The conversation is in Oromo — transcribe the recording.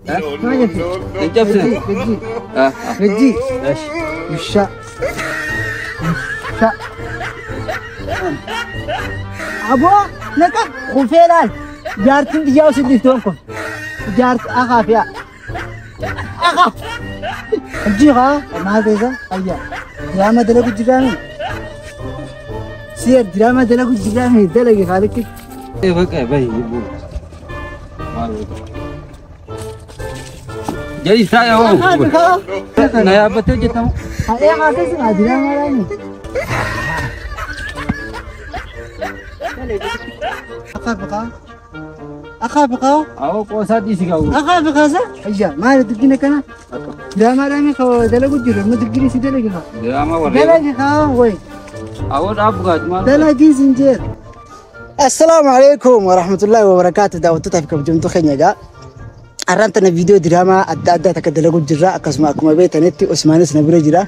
Maal jette? Hin cabsine. Gajji. Ah, ah. Gajji. Esh. Usha. Usha. Aboo naqa kufee laal. Jaartiin biyyaa osoo dhiftoon kun. Jaarti akaa fi'a. Akaa. Hojii kaa maal ta'e ayya. Diraama dalagu jiraame. Siya diraama dalagu jiraame dalagi kaalitti. Baqa bahi bu. Maal godhu? Jadi saya hoo. Akaa kaa. Na yaabbattee hojjetamu. Hadhee kaa keessa diraama laani. Akaa biqaa. Akaa biqaa. Awoo qoosaa dhiisi gahu. Akaa biqaa sa. Ayya maali dubbina kana? Diraamaa dhaame ka dalagu jiru amma dubbini si dalagi kaa. Diraamaa warree. Dalagi kaa way. Awoo dhaabbu gaati maal. Dalagii sin jeer. Assalaamu alaikum warahmatullahi wabarakaatu daawwattootaaf kabajamtuu keenya egaa. Har'aan tana viidiyoo diraamaa adda addaa takka dalagu jirra akkasuma akkuma beektanitti Usmaanis na bira jira.